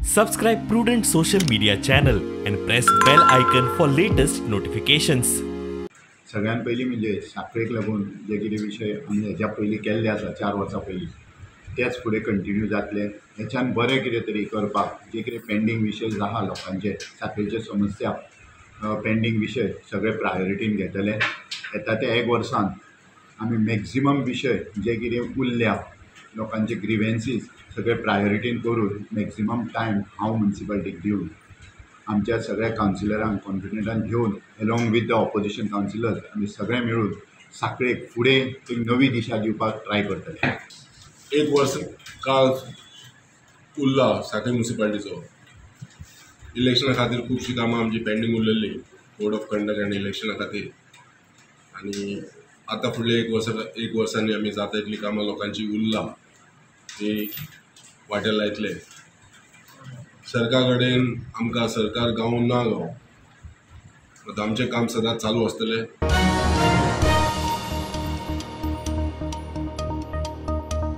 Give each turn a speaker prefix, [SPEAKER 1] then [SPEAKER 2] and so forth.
[SPEAKER 1] Subscribe Prudent Social Media channel and press bell icon for latest notifications.
[SPEAKER 2] सगळ्यात पयलीं म्हणजे साखळेक लागून जे कितें विशय आमी हेज्या पयलीं केल्ले आसा 4 वर्सां पयलीं तेच फुडें कंटिन्यू जातले. हेच्यान बरें कितें तरी करपाक जे कितें पेंडींग विशय आहा लोकांचे साखळेचे समस्या पेंडींग विशय सगळे प्रायोरिटीन घेतले. येता त्या 1 वर्सान आमी मॅक्झिमम विशय जे कितें उरल्या लोकांचे ग्रिवेन्सीस सगळे प्रायोरिटीन करून मॅक्झिमम टायम हांव म्युनिसिपालिटीक दिवन आमच्या सगळ्या कावन्सिलरांक कॉन्फिडंटान घेवन along with the opposition councillors आमी सगळे मेळून साखळेक फुडें एक नवी दिशा दिवपाक ट्राय करतले.
[SPEAKER 3] 1 वर्स काळ उरला साखळी म्युनिसिपालिटीचो. इलेक्शना खातीर खुबशीं कामां आमची पेंडींग उरलेली कोड ऑफ कंडक्ट आनी इलेक्शना खातीर, आनी आतां फुडले 1 वर्सांनी आमी जाता इतलीं कामां लोकांची उरला ती वाट्याक लायतले. सरकार कडेन आमकां सरकार गावूं ना गावूं, आमचें काम सदांच चालू आसतलें.